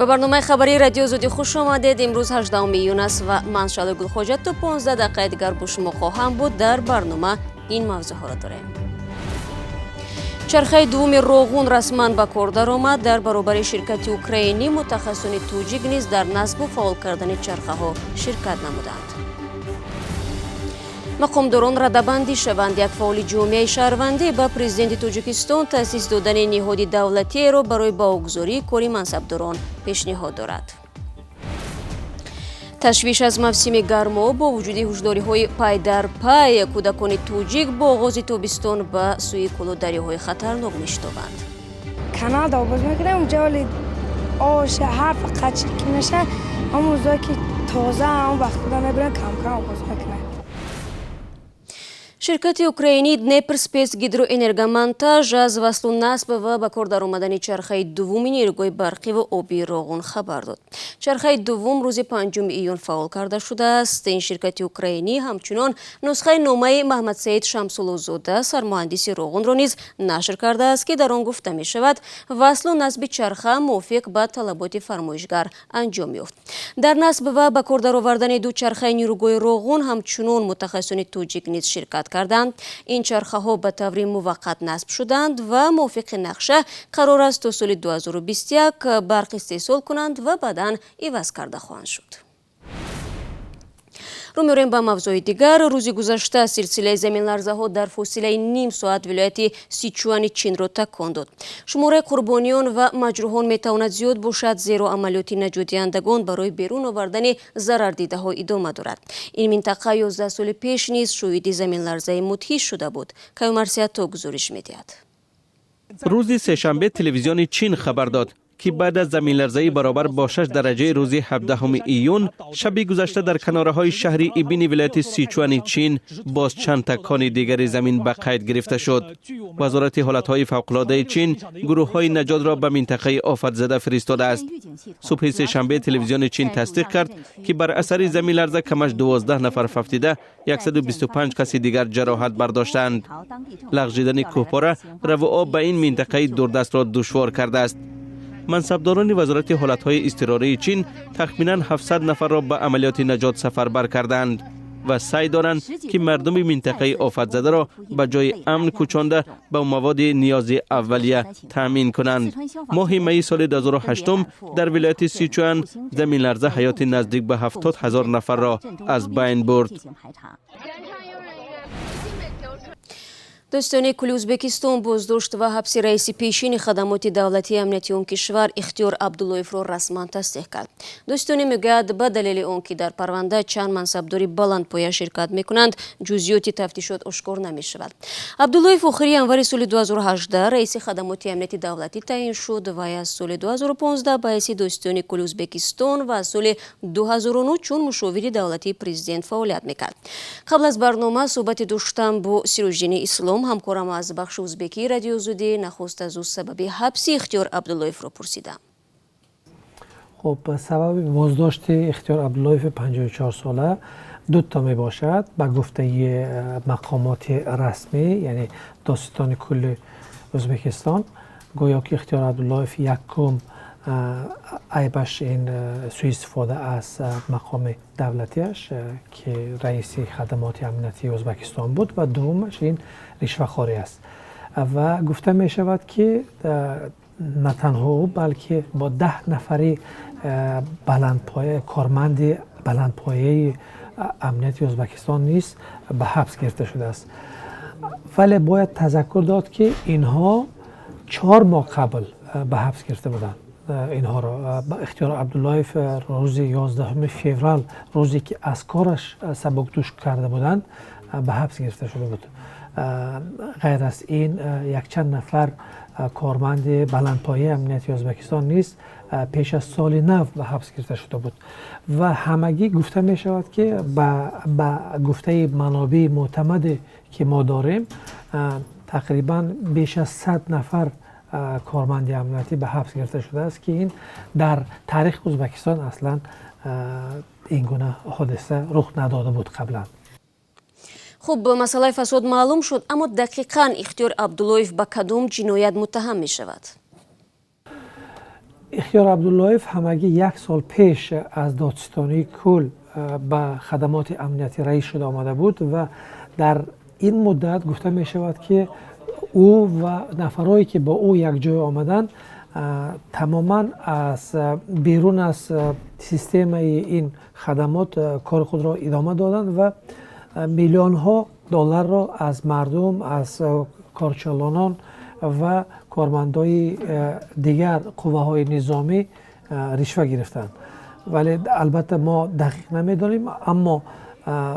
Ба барномаи хабарии Радиои Озодӣ хуш омадед. Имрӯз 18 июн аст ва ман, Шаҳло Гулхоҷа, то 15 дақиқаи дигар бо шумо хоҳам буд. Дар барнома ин мавзӯъҳоро дорем: чархаи дуввуми Роғун расман ба кор даромад. Дар баробари ширкати украинӣ мутахассисони тоҷик низ дар насбу фаъол кардани чархаҳо ширкат намуданд. Мақомдорон радабандӣ шаванд. Як фаъоли ҷомеаи шаҳрвандӣ ба Президенти Тоҷикистон таъсис додани ниҳоди давлатиеро барои баҳогузории кори мансабдорон пешниҳод дорад. Ташвиш аз мавсими гармо: бо вуҷуди ҳушдориҳои пай дар пай, кӯдакони тоҷик бо оғози тобистон ба сӯи кӯлу дарёҳои хатарнок мешитобанд. Канал обоз мекунем, унҷа вале ош ҳар фақат ки меша, ҳамон рӯзое ки тоза, ҳамон вақт мебирем, камкам обоз мекунем. Ширкати украинии «Днепроспецгидроэнергомонтаж» аз васлу насб ва ба кор даромадани чархаи дуввуми нерӯгоҳи барқиву обии Роғун хабар дод. Чархаи дуввум рӯзи 5 июн фаъол карда шудааст. Ин ширкати украинӣ ҳамчунон нусхаи номаи Маҳмадсаид Шамсуллозода, сармуҳандиси Роғунро низ нашр кардааст, ки дар он гуфта мешавад, васлу насби чарха мувофиқ ба талаботи фармоишгар анҷом ёфт. Дар насб ва ба кор даровардани ду чархаи нерӯгоҳи Роғун ҳамчунон мутахассисони тоҷик низ ширкат карданд. Ин чархаҳо ба таври муваққат насб шуданд ва мувофиқи нақша қарор аст, то соли 2021 барқ истеҳсол кунанд ва баъдан иваз карда хоҳанд шуд. Рӯ меорем ба мавзӯи дигар. Рӯзи гузашта силсилаи заминларзаҳо дар фосилаи ним соат вилояти Сичуани Чинро такон дод. Шумораи қурбониён ва маҷрӯҳон метавонад зиёд бошад, зеро амалиёти наҷотдиҳандагон барои берун овардани зарардидаҳо идома дорад. Ин минтақа 11 соли пеш низ шоҳиди заминларзаи мудҳиш шуда буд. Каюмарсиято гузориш медиҳад. Рӯзи сешанбе телевизиони Чин хабар дод, ки баъд аз заминларзаи баробар бо 6 дараҷаи рӯзи 17 июн шаби гузашта дар канораҳои шаҳри Ибини вилояти Сичуани Чин боз чанд такони дигари замин ба қайд гирифта шуд. Вазорати ҳолатҳои фавқулодаи Чин гурӯҳҳои наҷотро ба минтақаи офатзада фиристодааст. Субҳи сешанбе телевизиони Чин тасдиқ кард, ки бар асари заминларза камаш 12 нафар фавтида, 125 каси дигар ҷароҳат бардоштаанд. Лағжидани кӯҳпора раву об ба ин минтақаи дурдастро душвор кардааст. Мансабдорони вазорати ҳолатҳои изтирории Чин тахминан 700 нафарро ба амалиёти наҷот сафарбар кардаанд ва саъй доранд, ки мардуми минтақаи офатзадаро ба ҷои амн кӯчонда, ба маводи ниёзи аввалия таъмин кунанд. Моҳи майи соли 2008 дар вилояти Сичуан заминларза ҳаёти наздик ба 70 000 нафарро аз байн бурд. Додситонии кулли Ӯзбекистон боздошт ва ҳабси раиси пешини хадамоти давлатии амнияти он кишвар Ихтиёр Абдуллоевро расман тасдиқ кард. Додситонӣ мегӯяд, ба далели он ки дар парванда чанд мансабдори баландпоя ширкат мекунанд, ҷузъиёти тафтишот ошкор намешавад. Абдуллоев охири январи соли 2018 раиси хадамоти амнияти давлатӣ таъин шуд. Вай аз соли 2015 ба ҳайси додситони кулли Ӯзбекистон ва аз соли 2009 чун мушовири давлатии президент фаъолият мекард. Қабл аз барнома суҳбате доштам бо Сироҷиддини Ислом, ҳамкорам аз бахши узбекии Радиои Озодӣ. Нахуст аз ӯ сабаби ҳабси Ихтиёр Абдуллоевро пурсидам. Хуб, сабаби боздошти Ихтиёр Абдуллоеви 54 сола дута мебошад. Ба гуфтаи мақомоти расмӣ, яъне Додситони кулли Ӯзбекистон, гӯё ки Ихтиёр Абдуллоев якум айбаш ин сӯистифода аз мақоми давлатиаш, ки раиси хадамоти амниятии Ӯзбекистон буд, ва дуввумаш ин ришвахорӣ аст. Ва гуфта мешавад, ки на танҳо ӯ, балки бо 10 нафари баландпоя, корманди баландпояи амнияти Ӯзбекистон низ ба ҳабс гирифта шудааст. Вале бояд тазаккур дод, ки инҳо 4 моҳ қабл ба ҳабс гирифта буданд инҳоро. Ихтиёр Абдуллоев рӯзи 11 феврал, рӯзе ки аз кораш сабукдӯш карда буданд, ба ҳабс гирифта шуда буд. Ғайр аз ин, якчанд нафар корманди баландпояи амнияти Ӯзбекистон низ пеш аз соли нав ба ҳабс гирифта шуда буд. Ва ҳамагӣ гуфта мешавад, ки ба гуфтаи манобеи мӯътамаде ки мо дорем, тақрибан беш аз 100 нафар корманди амниятӣ ба ҳабс гирифта шудааст, ки ин дар таърихи Ӯзбекистон аслан ин гуна ҳодиса рух надода буд қаблан. Хуб, масъалаи фасод маълум шуд, аммо дақиқан Ихтиёр Абдуллоев ба кадом ҷиноят муттаҳам мешавад? Ихтиёр Абдуллоев ҳамагӣ як сол пеш аз додситонии кул ба хадамоти амниятӣ раис шуда омада буд ва дар ин муддат гуфта мешавад, ки ӯ ва нафарое, ки бо ӯ якҷоя омаданд, тамоман аз берун аз системаи ин хадамот кори худро идома доданд ва миллионҳо долларро аз мардум, аз корчалонон ва кормандои дигар қувваҳои низомӣ ришва гирифтанд. Вале албатта мо дақиқ намедонем, аммо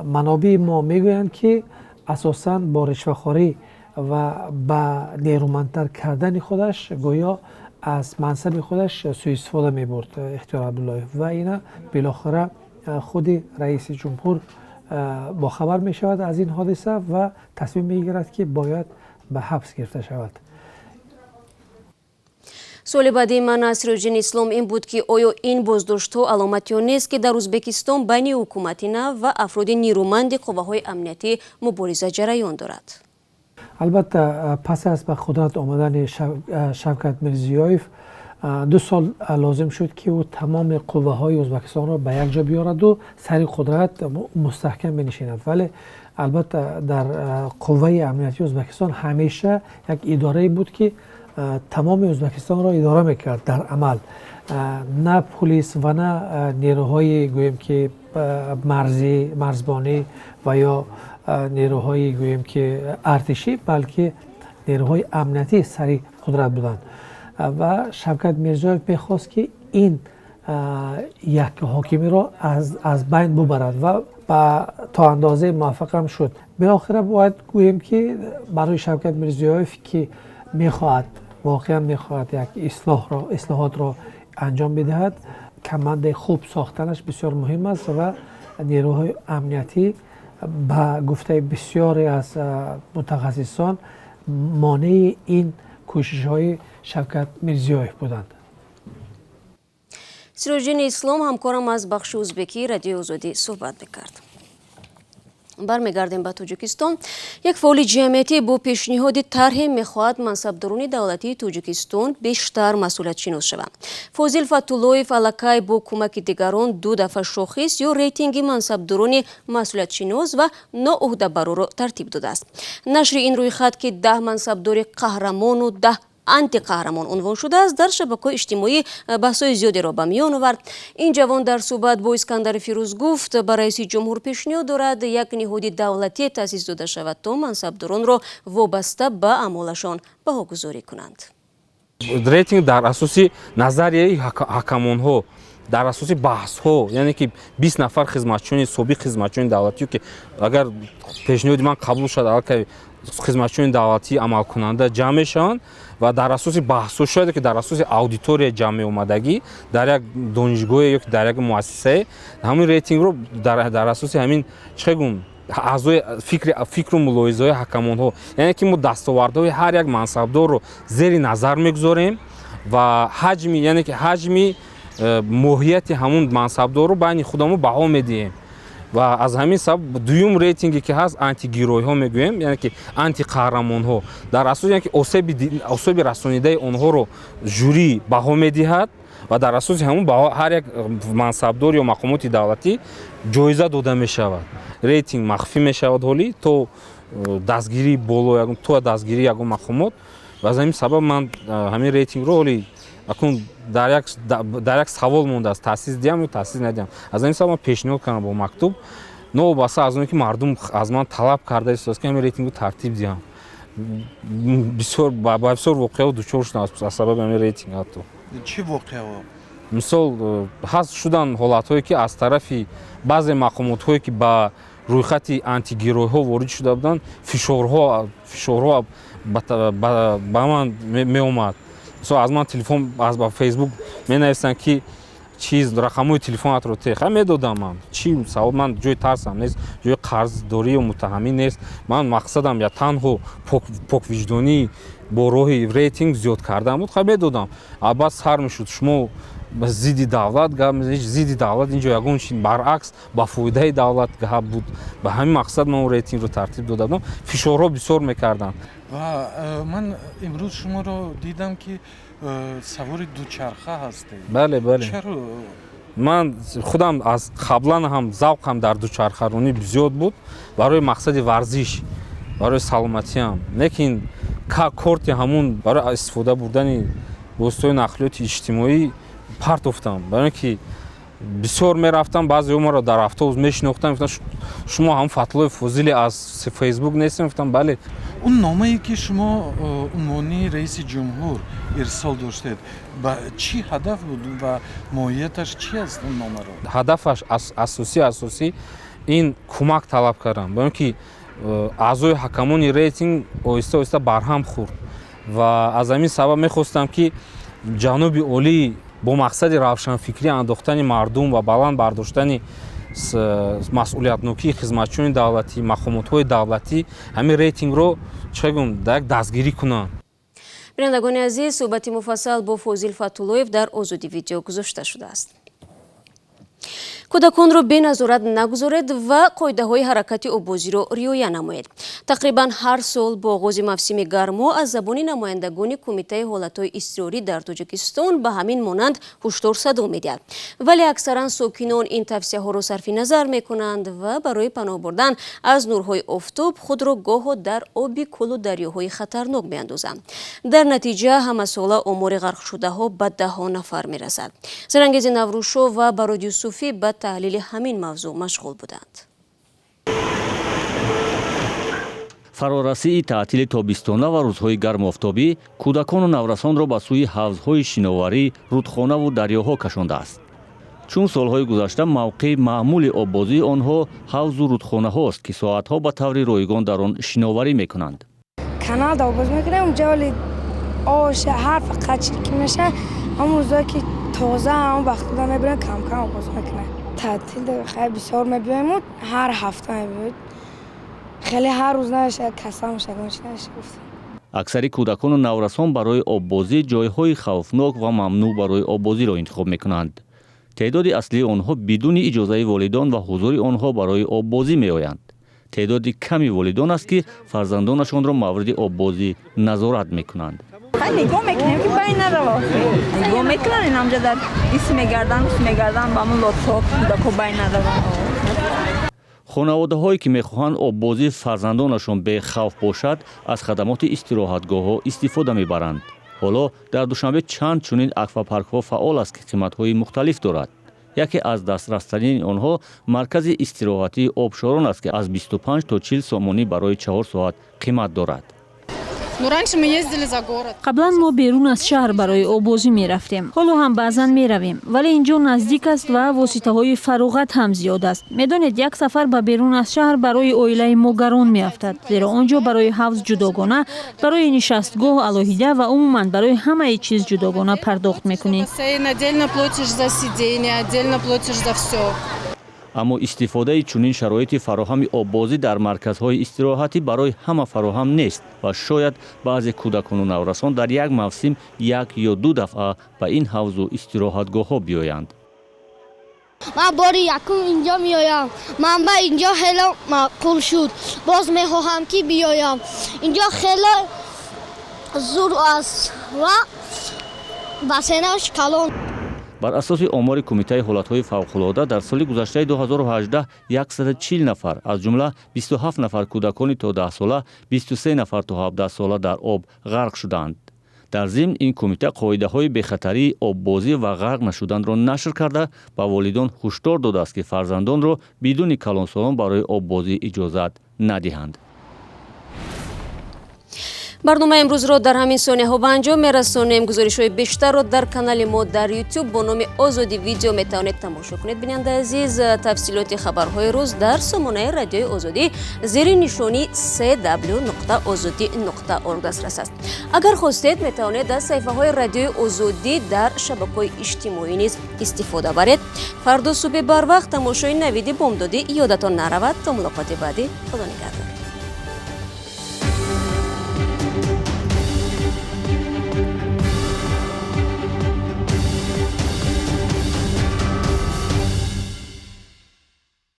манобеи мо мегӯянд, ки асосан бо ришвахорӣ ва ба нерӯмандтар кардани худаш гӯё аз мансаби худаш сӯистифода мебурд Ихтиёр Абдуллоев. Ва ина билохира худи раиси ҷумҳур бохабар мешавад аз ин ҳодиса ва тасмим мегирад, ки бояд ба ҳабс гирифта шавад. Суоли баъдии ман аз Сироҷиддин Ислом ин буд, ки оё ин боздоштҳо аломати он нест, ки дар Ӯзбекистон байни ҳукумати нав ва афроди нерӯманди қувваҳои амниятӣ мубориза ҷараён дорад? Албатта, пас аз ба қудрат омадани Шавкат Мирзиёев 2 сол лозим шуд, ки ӯ тамоми қувваҳои Ӯзбекистонро ба як ҷо биёраду сари қудрат мустаҳкам бинишинад. Вале албатта дар қувваи амниятии Ӯзбекистон ҳамеша як идорае буд, ки тамоми Ӯзбекистонро идора мекард дар амал. На пулис ва на нерӯҳои, гӯем ки, марзӣ, марзбонӣ ва ё нерӯҳои, гӯем ки, артишӣ, балки нерӯҳои амниятӣ сари қудрат буданд. Ва Шавкат Мирзиёев мехост, ки ин як ҳокимиро аз байн бубарад ва то андозае муваффақам шуд. Билохира бояд гӯем, ки барои Шавкат Мирзиёев, ки мехоҳад, воқеан мехоҳад як ислоҳотро анҷом бидиҳад, командаи хуб сохтанаш бисёр муҳим аст. Ва нерӯҳои амниятӣ, ба гуфтаи бисёре аз мутахассисон, монеи ин кӯшишҳои Шавкат Мирзиёев буданд. Сироҷиддини Ислом, ҳамкорам аз бахши узбекии Радиои Озодӣ, суҳбат мекард. Бармегардем ба Тоҷикистон. Як фаъоли ҷамъиятӣ бо пешниҳоди тарҳе мехоҳад мансабдорони давлатии Тоҷикистон бештар масъулиятшинос шаванд. Фозил Фатуллоев аллакай бо кӯмаки дигарон ду дафъа шохис ё рейтинги мансабдорони масъулиятшинос ва ноуҳдабарорро тартиб додааст. Нашри ин рӯйхат, ки 10 мансабдори қаҳрамону 10 антиқаҳрамон унвон шудааст, дар шабакаҳои иҷтимоӣ баҳсҳои зиёдеро ба миён овард. Ин ҷавон дар суҳбат бо Искандари Фирӯз гуфт, ба раиси ҷумҳур пешниҳод дорад, як ниҳоди давлатӣ таъсис дода шавад, то мансабдоронро вобаста ба аъмолашон баҳогузорӣ кунанд. Рейтинг дар асоси назарияи ҳакамонҳо, дар асоси баҳсҳо, яъне ки 20 нафар хизматчиёни собиқ, хизматчиёни давлатӣ, ки агар пешниҳоди ман қабул шавад, аллакай хизматчиёни давлатии амалкунанда ҷамъ мешаванд ва дар асоси баҳсҳо, шояд ки дар асоси аудитория ҷамъ меомадагӣ дар як донишгоҳе ё дар як муассисае, ҳамин рейтингро дар асоси ҳамин, чӣ гум, аъзои фикру мулоҳизаҳои ҳакамонҳо, яъне ки мо дастовардҳои ҳар як мансабдорро зери назар мегузорем ва ҳаҷми, яъне ки ҳаҷми моҳияти ҳамун мансабдорро байни худамо баҳо медиҳем. Ва аз ҳамин сабаб дуюм рейтинге, ки ҳаст, антигеройҳо мегӯем, яъне ки антиқаҳрамонҳо, дар асос, яъне ки осеби расонидаи онҳоро жюри баҳо медиҳад ва дар асоси ҳамун ҳар як мансабдор ё мақомоти давлатӣ ҷоиза дода мешавад. Рейтинг махфӣ мешавад ҳолӣ то дастгирии боло, то дастгирии ягон мақомот. Ва аз ҳамин сабаб ман ҳамин рейтингро ҳоли акнун дар як савол мондааст: таъсис диҳам ё таъсис надиҳам. Аз ҳамин сабаб ман пешниҳод кардам бо мактуб, новобаста аз оне ки мардум аз ман талаб карда истодааст, ки ҳамин рейтингро тартиб диҳам. Бисёр ба бисёр воқеаҳо дучор шудам аз сабаби ҳамин рейтинг ҳатто. Чӣ воқеаҳо? Мисол, ҳаст шудан ҳолатҳое, ки аз тарафи баъзе мақомотҳое, ки ба рӯйхати антигеройҳо ворид шуда буданд, фишорҳо ба ман меомад. Мисол, аз ман телефон, аз ба Фейсбук менависанд, ки чиз, рақамҳои телефонатро теха. Медодам ман. Чӣ савоб? Ман ҷои тарсам нест, ҷои қарздорӣ ё муттаҳамӣ нест. Ман мақсадам я танҳо поквиҷдонӣ бо роҳи рейтинг зиёд кардан буд. Ха, медодам. А баъд сар мешуд: шумо зидди давлат гап. Зидди давлат инҷо ягон чи, баръакс, ба фоидаи давлат гап буд. Ба ҳамин мақсад ман рейтингро тартиб дода будам. Фишорҳо бисёр мекарданд. Ва ман имрӯз шуморо дидам, ки савори дучарха ҳастед. Бале, бале. Чаро? Ман худам аз қаблан ҳам завқам дар дучархаронӣ зиёд буд, барои мақсади варзиш, барои саломатиам. Лекин корти ҳамун барои истифода бурдани воситаҳои нақлиёти иҷтимоӣ партофтам, барои ин ки бисёр мерафтам, баъзеҳо маро дар автобус мешинохтам, гуфтанд: «Шумо ҳамун Фатҳуллои Фозили аз Фейсбук нестем?» Гуфтам: «Бале». Он номае, ки шумо унвони раиси ҷумҳур ирсол доштед, ба чӣ ҳадаф буд ва моҳияташ чӣ аст он номаро? Ҳадафаш асосӣ ин кӯмак талаб кардам, барои ин ки аъзои ҳакамони рейтинг оҳиста оҳиста барҳам хӯрд ва аз ҳамин сабаб мехостам, ки ҷаноби олӣ бо мақсади равшанфикрӣ андохтани мардум ва баланд бардоштани масъулиятнокии хизматчиёни давлатӣ, мақомотҳои давлатӣ ҳамин рейтингро, чӣ гӯм, як дастгирӣ кунанд. Бинандагони азиз, суҳбати муфассал бо Фозил Фатуллоев дар Озодӣ Видео гузошта шудааст. Кӯдаконро беназорат нагузоред ва қоидаҳои ҳаракати оббозиро риоя намоед. Тақрибан ҳар сол бо оғози мавсими гармо аз забони намояндагони Кумитаи ҳолатҳои изтирорӣ дар Тоҷикистон ба ҳамин монанд ҳушдор садо медиҳад, вале аксаран сокинон ин тавсияҳоро сарфи назар мекунанд ва барои паноҳ бурдан аз нурҳои офтоб худро гоҳо дар оби кӯлу дарёҳои хатарнок меандозанд. Дар натиҷа ҳамасола омори ғарқшудаҳо ба даҳҳо нафар мерасад. Зарангези Наврӯзшо ва Барод Юсуфӣ ба таҳлили ҳамин мавзӯъ машғул буданд. Фарорасии таътили тобистона ва рӯзҳои гармофтобӣ кӯдакону наврасонро ба сӯи ҳавзҳои шиноварӣ, рудхонаву дарёҳо кашондааст, чун солҳои гузашта мавқеи маъмули оббозии онҳо ҳавзу рудхонаҳост, ки соатҳо ба таври ройгон дар он шиноварӣ мекунанд. Канал обоз мекунем, унҷа вале ош ҳар фақат чиркӣ меша. Ҳамон рӯзое ки тоза, ҳамон вақтуда мебирем, камкам обоз мекунем. Таътил хеле бисёр мебиёему, ҳар ҳафта мебиёед, хеле ҳар рӯз намешавад, касал мешавад, чи нашавад. Аксари кӯдакону наврасон барои оббозӣ ҷойҳои хавфнок ва мамнӯъ барои оббозиро интихоб мекунанд. Теъдоди аслии онҳо бидуни иҷозаи волидон ва ҳузури онҳо барои оббозӣ меоянд. Теъдоди ками волидон аст, ки фарзандонашонро мавриди оббозӣ назорат мекунанд. Нигоҳ мекунем, ки байн нарава. Нигоҳ мекунанд, инамҷа дар ис мегардан, ус мегардан, ба ҳамун лодҳо, кӯдако байн нараванд. Хонаводаҳое, ки мехоҳанд оббозии фарзандонашон бехавф бошад, аз хадамоти истироҳатгоҳҳо истифода мебаранд. Ҳоло дар Душанбе чанд чунин аквапаркҳо фаъол аст, ки қиматҳои мухталиф дорад. Яке аз дастрастарини онҳо маркази истироҳатии Обшорон аст, ки аз 25 то 40 сомонӣ барои 4 соат қимат дорад. Қаблан мо берун аз шаҳр барои оббозӣ мерафтем, ҳоло ҳам баъзан меравем, вале ин ҷо наздик аст ва воситаҳои фароғат ҳам зиёд аст. Медонед, як сафар ба берун аз шаҳр барои оилаи мо гарон меафтад, зеро он ҷо барои ҳавз ҷудогона, барои нишастгоҳ алоҳида ва умуман барои ҳамаи чиз ҷудогона пардохт мекунӣ. Отдельно платишь за сиденье, отдельно платишь за всё. Аммо истифодаи чунин шароити фароҳами оббозӣ дар марказҳои истироҳатӣ барои ҳама фароҳам нест ва шояд баъзе кӯдакону наврасон дар як мавсим як ё ду дафъа ба ин ҳавзу истироҳатгоҳҳо биёянд. Ман бори якум инҷо меоям. Ман ба инҷо хеле маъқул шуд, боз мехоҳам, ки биёям. Инҷо хеле зур аст ва бассейнаш калон. Бар асоси омори Кумитаи ҳолатҳои фавқулода, дар соли гузаштаи 2018 140 нафар, аз ҷумла 27 нафар кӯдакони то 10 сола, 23 нафар то 17 сола дар об ғарқ шуданд. Дар зимн, ин кумита қоидаҳои бехатарии оббозӣ ва ғарқ нашуданро нашр карда, ба волидон ҳушдор додааст, ки фарзандонро бидуни калонсолон барои оббозӣ иҷозат надиҳанд. Барномаи имрӯзро дар ҳамин сониҳо ба анҷом мерасонем. Гузоришҳои бештарро дар канали мо дар Ютуб бо номи Озодӣ Видео метавонед тамошо кунед. Бинандаи азиз, тафсилоти хабарҳои рӯз дар сомонаи Радиои Озодӣ зери нишонии cw озодӣ org дастрас аст. Агар хостед, метавонед аз саҳифаҳои Радиои Озодӣ дар шабакаҳои иҷтимоӣ низ истифода баред. Фардо субҳи барвақт тамошои Навиди бомдодӣ ёдатон наравад. То мулоқоти баъдӣ, Худо нигаҳдор.